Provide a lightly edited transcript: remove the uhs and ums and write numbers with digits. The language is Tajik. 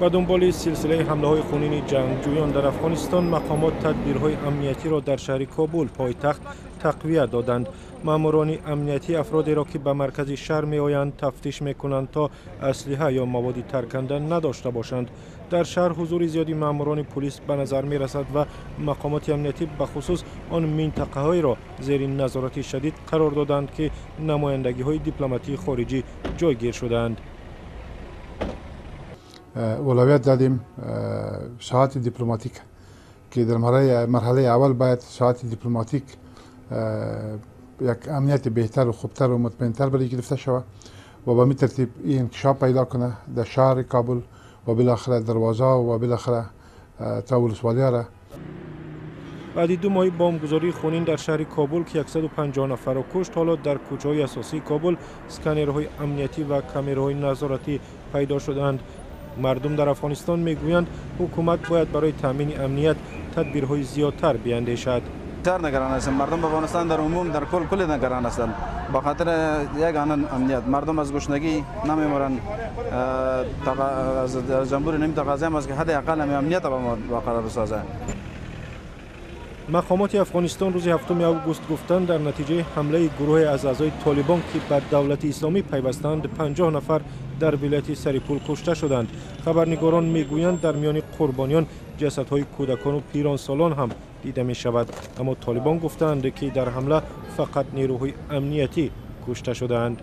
Ба дунболи силсилаи ҳамлаҳои хунини ҷангҷӯён дар Афғонистон, мақомот тадбирҳои амниятиро дар шаҳри Кобул, пойтахт, тақвият доданд. Маъмурони амниятӣ афродеро, ки ба маркази шаҳр меоянд, тафтиш мекунанд, то аслиҳа ё маводи тарканда надошта бошанд. Дар шаҳр ҳузури зиёди маъмурони пулис ба назар мерасад ва мақомоти амниятӣ бахусус он минтақаҳоеро зери назорати шадид қарор доданд, ки намояндагиҳои дипломатии хориҷӣ ҷойгир шудаанд. اولویت دادیم ساحات دیپلماتیک که در مرحله اول باید ساحات دیپلماتیک یک امنیت بهتر و خوبتر و مطمئنتر برای گرفته شود و به می ترتیب این انکشاف پیدا کنه در شهر کابل و بالاخره دروازه و بالاخره تا ولسوالی را. Баъди 2 моҳи бомбгузории хунин дар шаҳри Кобул, ки 150 нафарро кушт, ҳоло дар кӯчаҳои асосии Кобул сканерҳои амниятӣ ва камераҳои назоратӣ пайдо шудаанд. Мардум дар Афғонистон мегӯянд, ҳукумат бояд барои таъмини амният тадбирҳои зиёдтар биандешад. بسیار نگران هستند مردم افغانستان، در عموم، در کل کل نگران هستند به خاطر یک امنیت. مردم از گشنگی نمیمرند. از جمهور نیم تقاضا هم است که حداقل امنیت برقرار سازه. Мақомоти Афғонистон рӯзи 7 август гуфтанд, дар натиҷаи ҳамлаи гурӯҳе аз аъзои Толибон, ки ба Давлати Исломӣ пайвастанд, 50 нафар дар вилояти Сарипул кушта шуданд. Хабарнигорон мегӯянд, дар миёни қурбониён ҷасадҳои кӯдакону пиронсолон ҳам дида мешавад. Аммо Толибон гуфтаанд, ки дар ҳамла фақат нерӯҳои амниятӣ кушта шудаанд.